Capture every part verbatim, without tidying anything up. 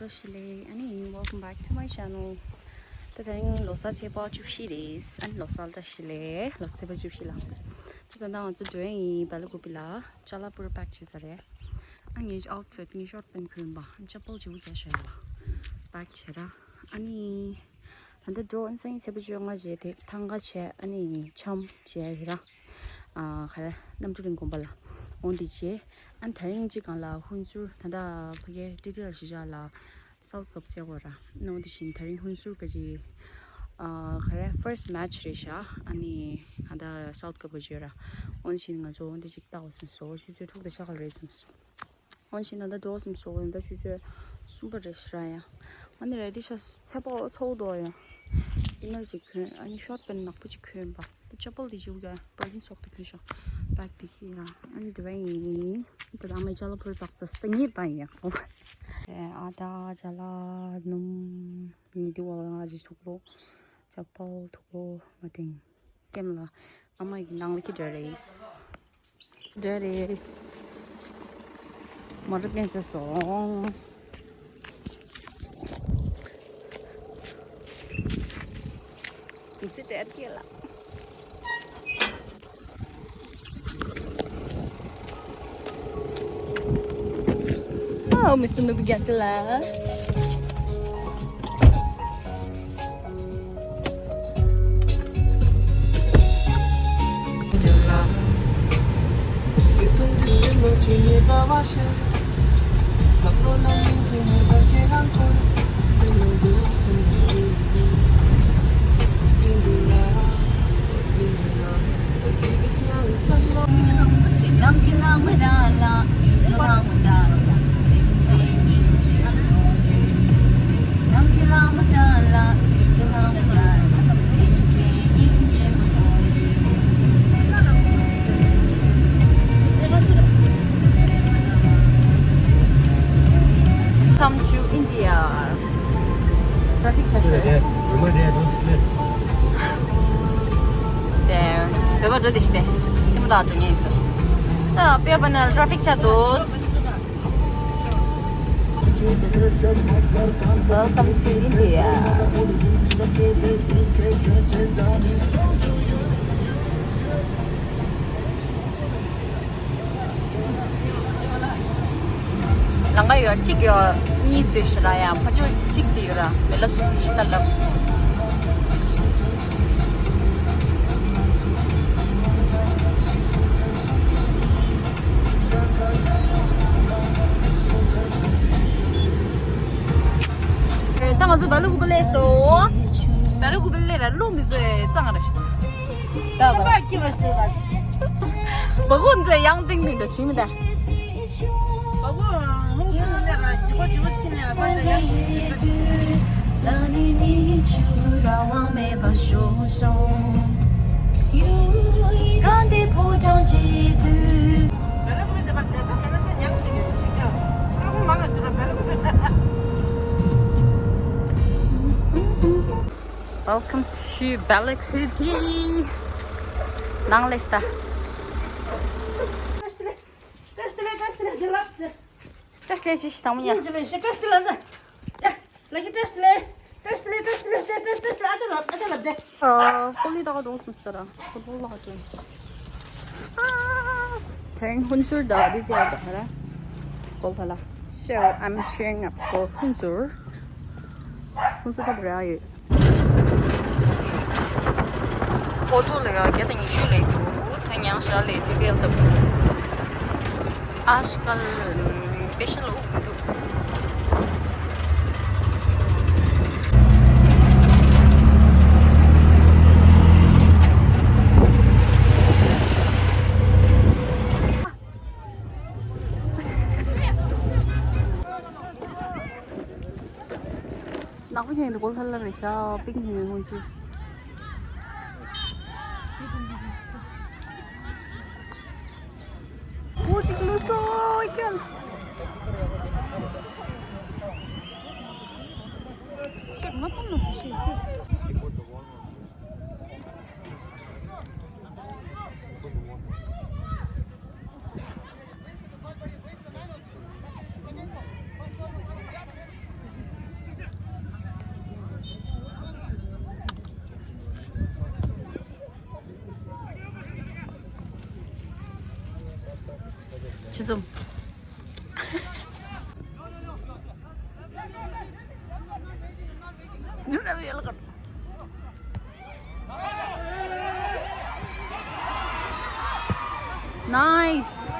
བཀྲ་ཤིས་བདེ་ལེགས། ཨ་ནི། Welcome back to my channel. ད་དེ་རིང་ལོ་གསར་ཚེས་པ་བཅུ་བཞི་རེད། ཨ་ནི་ལོ་གསར་བཀྲ་ཤིས་བདེ་ལེགས། ལོ་གསར་ཚེས་པ་བཅུ་བཞི་ལ། ད་ད་ལྟ་ང་ཚོ་འགྲོ་ཡ་ཡིན། སྦེལ་ཀོབ་ལ་ཅ་ལག་པུར་པེག་བྱས་ཚར་རེད། ཨ་ངའི་ཨའུཊ་ཕིཊ་ངའི་ཤོར་ཊི་པེན་ཊི་གོན་པ། ཅ་པལ་བྱིའུ་རྒྱག་བཞག་ཡོད་པ་པེག་བྱས་ར། ཨ་ནི། ད་ལྟ་འགྲོ། ཨ་ནི་སང་ཉིན་ཚེས་པ་བཅོ་ལྔ་བྱས་ཏེ་ཐང་ག་བྱས། ཨ་ནི་འཆམ་བྱས་ཡོད་ར། ཨ་ག་རེ། རྣམ་གྲོལ་གླིང་དགོན་པ་ལ་འོང་དེ་བྱས། ཨ་ནི་དེ་རིང་གཅིག་སྒང་ལ་ཧུན་སུར། ད་ལྟ་ཕ་གི་ཊི་ཊི་ལ་གཞིས་ཆགས་ལ་སའུཐ་ཀབ་ཟེར་བ་ར། ཨ་ནི་འོ་དེ་བཞིན་དེ་རིང་ཧུན་སུར་ག་ཅི། ཨ་ག་རེ། ཕར་སི་ཊི་མེ་ཆི་རེད་ཤག་ཨ་ནི་ད་ལྟ་སའུཐ་ཀབ་ག་ཅི་ཡོད་ར། འོ་དེ་བཞིན་ང་ཚོ་འོ་དེ་ཅིག་ལྟ་བ་བསམ་སོང་། ཆུ་ཚོད་དྲུག་དང་ཕྱེད་ཀ་རེད་བསམ་སོང་། འོ་བཞིན་ད་ལྟ་འགྲོ་བསམ་སོང་། ད་ལྟ་ཆུ་ཚོད་གསུམ་པ་རེད་ཤག་ར། ཡ། ཨ་ནི་རེ་ཌི་ཤག་ཚེས་པ་ཚོགས་འདུག་ཡ། ཨིན་ནར་ཅིག་གྱོན། ཨ་ནི་ཤོར་ཊི་པེན་ཊི་ནག་པོ་ཅིག་གྱོན་པ། ད་ཅ་པལ་དེ་བྱིའུ་རྒྱག་པར་ཀིན་སོགས་དེ་གྱོན་ཤག་པེག་དེ་ཤི་ར། ཨ་ནི་འགྲོ་བ་ཡིན། ད་ལམ་མེ་ཅ་ལག་པུར་པེག་བྱས་ད་ངས་ད་ཡིན་ཡ། ཨ་ད་ཅ་ལག་སྣུམ། ངས་དེ་བ་ལ་ང་ཅི་ཐུག་ལོ། ཅ་པལ་ཐུག་ལོ། མ་དེང་ཀེམ་ལ་ཨ་མ་ཡི་ནང་ལ་ཁྱི་འདྲ་རེད། འདྲ་རེད། མ་རུ་བསྟན་ཚེ་སོང་། དུས་ཚོད་དེར་སྐྱེལ་ལ། ཨ་མི་སུ་ནུབ་རྒྱ་ཅི་ལ། Welcome to India. Traffic jam. There. བོད་པ་འགྲོ་དེ་ཤི་དེ། ཁྱིམ་བདག་འགྲོ་ངེས་སོ། ད་བོད་པ་ནང་traffic jam་འདུག། Welcome to India. ལང་ཀ་ཡོད་གཅིག་ཡོད་གཉིས་བཟོས་ཤི་ར། ཡང་ཕ་ཆོས་གཅིག་དེ་ཡོད་ར། མི་ལ་ཚུགས་ཤི་ད་ལབ། ད་ང་ཚོ་སྦེལ་ཀོབ་སླེབས་སོང་། སྦེལ་ཀོབ་སླེབས་ར་རླུང་མི་བཟོས་གཙང་ར་ཤི། ད་བ། སེམས་པ་སྐྱིད་པ་ཞིག་བྱས་པ། བ་གོ་མཛོད་ཡང་ཏིང་ཏིང་དུ་ཕྱིན་མི་ད། བ་གོ་ཧུང་སུ་ནས་ར་ཇི་བ་ཇི་བ་ཅིག་ནས་ར་བ་དེ་ཡང་ཞིག་ལ་ནི་ནི་ཆུ་ར་བ་མེད་པ་ཤོར་སོང་། ཡུལ་གང་དེ་ཕོ་བྲང་གཅིག་ཏུ། བེ་ལ་ཀུ་དེ་བ་དེ་ས་མེད་ན་དེ་ཉག་ཞིག་ཡོད་ཞིག་ཀྱང་ཨ་ཁུ་མང་ཞིག་ར་བེ་ལ་ཀུ། Welcome to Belakupi. ནང་ལས་ད། བཀྲ་ཤིས་བདེ་ལེགས། བཀྲ་ཤིས་བདེ་ལེགས། བཀྲ་ཤིས་བདེ་ལེགས། བཀྲ་ཤིས་བདེ་ལེགས། བཀྲ་ཤིས་བདེ་ལེགས། བཀྲ་ཤིས་བདེ་ལེགས། བཀྲ་ཤིས་བདེ་ལེགས། བཀྲ་ཤིས་བདེ་ལེགས། ཨ་ཅག་ལ་ཨ་ཅག་ལ་བདེ། ཨ་ཀོ་ལི་ད་ག་འགྲོ་སོང་ཟེར་ར། ཕུཊ་བོལ་ལ་ཅུང་། ཨ་དེ་རིང་ཧུན་སུར་ད་དེ་ཟེར་ད་ར། ཀོལ་ཐ་ལ། So I'm cheering up for ཧུན་སུར། ཧུན་སུར་ད་ར་ཡོད། ཨོ་ཊོ་ལ་ཡ་བརྒྱ་དང་ཉི་ཤུ་ལས་འདུག་ད་ཉང་ཤ་ལས་ཅི་ཏེལ་ཏབ། ཨ་ཤ་ཀལ་པེ་ཤལ་ཨུ་འདུག་ནག་པོ་ཁྱེད་འདི་གོལ་ཐལ་ལ་རེད་ཤག་པིག་ཉི་མའི་ཧུན་སུར། ཨོ་ཅིག་ལུས་སོ་ཀྱལ། ཤག་མ་གཏོང་ལ་སུ་ཤེས། Zoom. Nice.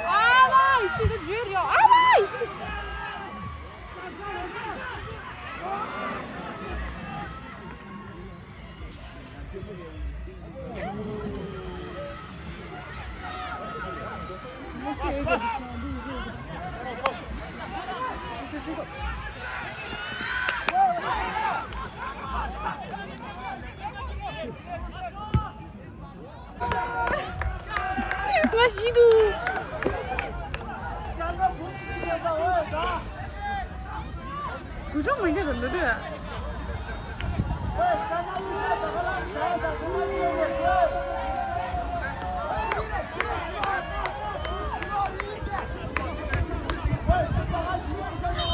ཨ་མ་ཤི་གི་འཇུར་ཡོད། ཨ་མ་ཤི། ང་ཤི་འདུག་གུ་ཤོག་མི་འདྲ་དང་འདུག་དུས།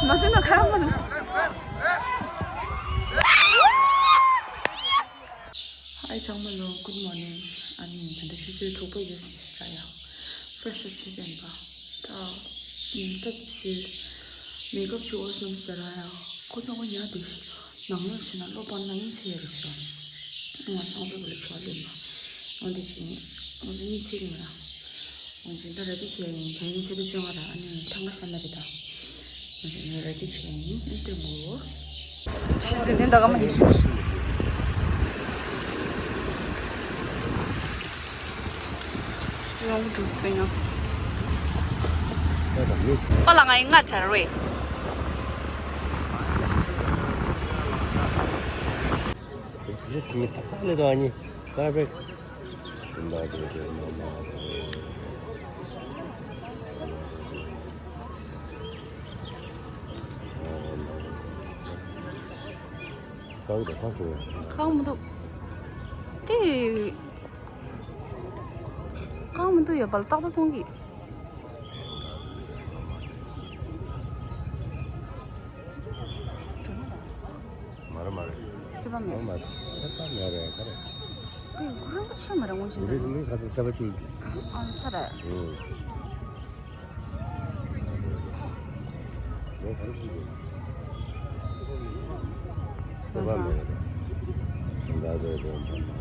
མ་བྱུང་ན་ཁ་མ་ལ། Hi ཚང་མ་ལོ། Good morning. ཨ་ནི་ད་ལྟ་ཆུ་ཚོད་དྲུག་པ་ཡོད་ཟེར་ཞིག་ར་ཡ། Fresh up བྱེད་ཟེར་པ། ད་ཨ་ཙི་ཙི་makeup བྱེད་འོ་སོང་ཟེར་ར་ཡ། ཁོ་ཚང་མ་ཉལ་འདུག་ནང་ལོགས་ཕྱིན་ན་གློག་སྤར་ན་གཉིད་སད་རེད་ཟེར། ང་སང་ཟོག་ལ་ཞོག་ལེན་པ། འོ་འདི་བྱས་ནས་འོ་འདི་གཉིད་སད་ཀྱི་མ་ར། འོ་འདི་ད་ར་ཏི་བྱས་ཡིན། ད་ཡིན་ཚེ་ད་བཅོ་ལྔ་ར། ཨ་ནི་ཐང་ག་ཤ་མ་རེད་ད། ངས་ར་ཏི་བྱས་ཡིན། ཨེ་སྟོན་གོ། ཤི་ཟིན་ནི་ད་ག་མ་ཡིན་ཤི། ཡོང་འགྲོ་ཙེ་ཡང་། པ་ལ་ང་ཡི་ང་དྲར་བས། དེ་དེ་མི་ཏག་ཏག་ལས་དོ་ཨ་ནི། Perfect. ཁག་མི་འདུག་དེ་ཁག་མི་འདུག་ཡོད་པ་ལ་ཏག་ཏག་མཐོང་གི། མ་རེད་མ་རེད། ཚད་པ་མེད། ཨོ་མ་ཚད་པ་མེད་རེད་ག་རེ། དེ་གུ་རུ་ཆེ་མ་རེད་ངོ་ཤེས་འདུག་མི་ཁ་ཚ་ཚད་པ་བཅུ། ཨ་ས་རེད། ཨུ། ལོ་ག་རེ་བཅུ་དགོས། ཚད་པ་མེད་རེད། ད་ད་ད་ད།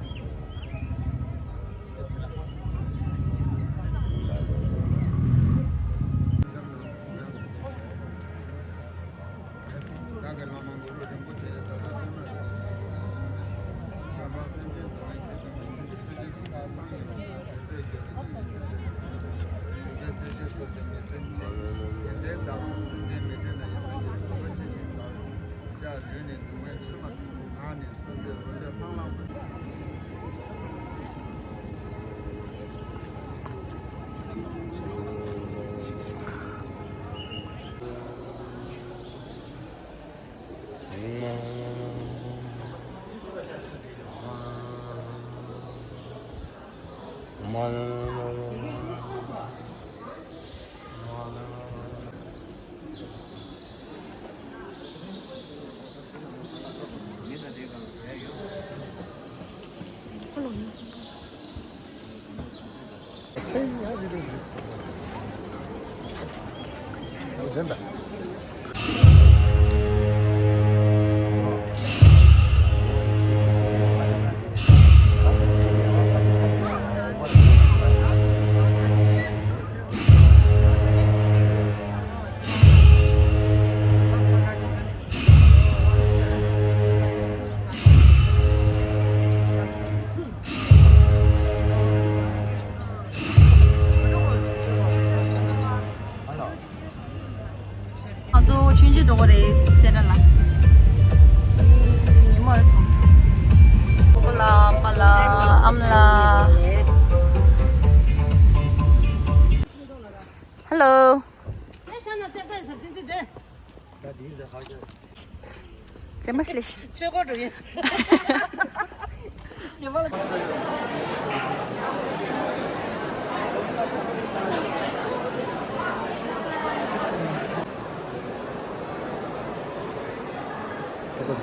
ང་ཚོ་ཆུང་ཆུང་འགྲོ་གི་རེད་སེ་ར་ལ། ཉི་མ་རེ་སོང་། ཨོ་ལ་པ་ལ་ཨམ་ལ། Hello. ཚེ་མ་ཤི་ལེ་ཤི། ཆོས་སྒོ་འགྲོ་ཡིན། ཉི་མ་ལ། ཁོ་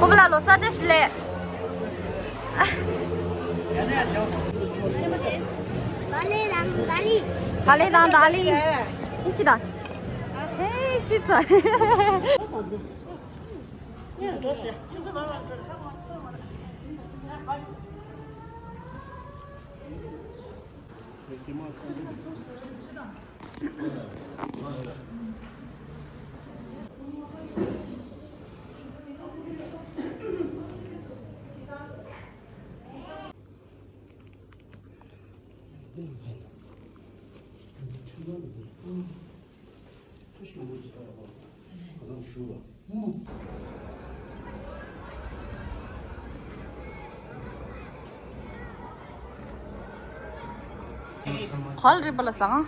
པ་ལ་ལོ་ས་བཅད་ཞིག་ལས། ཧ་ལེ་དང་ཏཱ་ལི། ཧ་ལེ་དང་ཏཱ་ལི། ཨིན་ཅི་ད། ཧེ་ཅི་ཚ། ག་ལ་རེད་པ་ལ་ཟ་ཁང་།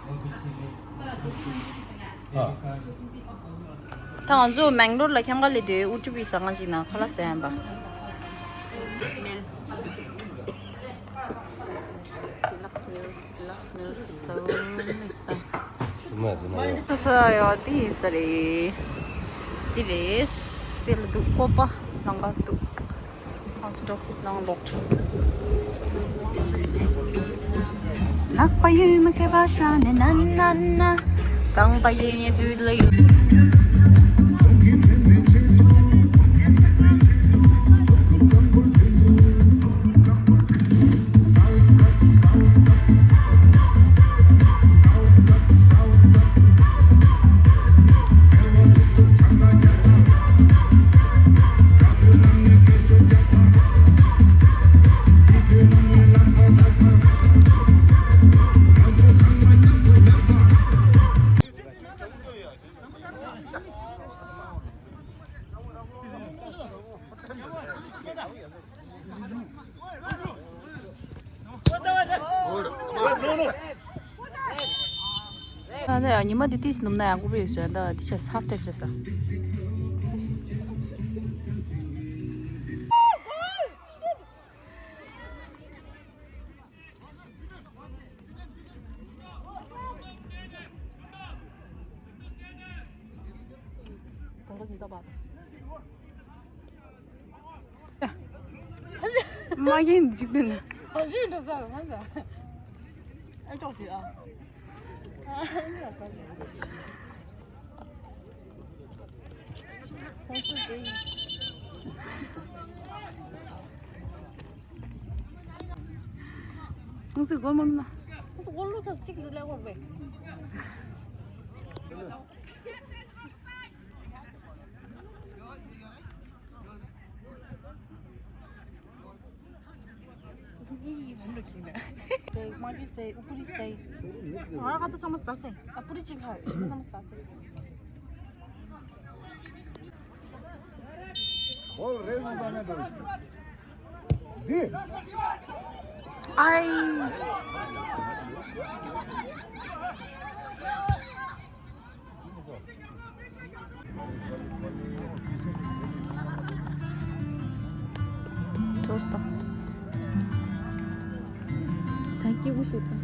ད་ང་ཚོ་མེང་ལོར་ལ་ཁྱམས་ཁ་ལས་དེ་ཨུ་ཏྲི་བི་ཟ་ཁང་ཞིག་ན་ཁ་ལག་ཟ་ཡན་པ། Deluxe meals, deluxe meals, so nice. ས་ས་ཡོད་དེ་ས་རེད། དེ་རེད། དེ་ལ་འདུག་ཀོ་པ་ལང་ག་འདུག་ང་ཚོ་འགྲོ་ནང་ལོག་འགྲོ། ལག་པ་ཡོད་མ་ཁེ་བ་ཤ་ནེ་ན་ན་ན། རྐང་པ་ཡོད་དུས་ལ་ཡོད། ད་ནི་ཉི་མ་འདི་ཏིས་ནུབ་ན་ཡག་པོ་ཡོད་ཤག་ད་འདི་ཆ་ཧབ་ཐེབས་ཆ་ས། མ་ཡིན་འཇིག་རྟེན་ན། ཨ་ཅོག་ཅིག་ཨ། ཁོང་ཚོས་སྒོ་མ་ལོག་ན། ཁོང་ཚོ་སྒོ་ལོག་ཚར་གཅིག་ལུས་ལེགས་པར་བས། སེ། མ་གི་སེ། ཨུ་པུ་རི་སེ། ང་ཁ་ཏུ་ཚང་མ་ཟ་སེ། ཨ་པུ་རི་གཅིག་ལྷག་ཡོད། ཚང་མ་ཟ་སེ། འོ་རེ་ཟུང་ཟ་མེད་དོ། འདི། ཨའི། སོ་སོ། ད་སྐྱིད་པོ་ཞིག་དང་།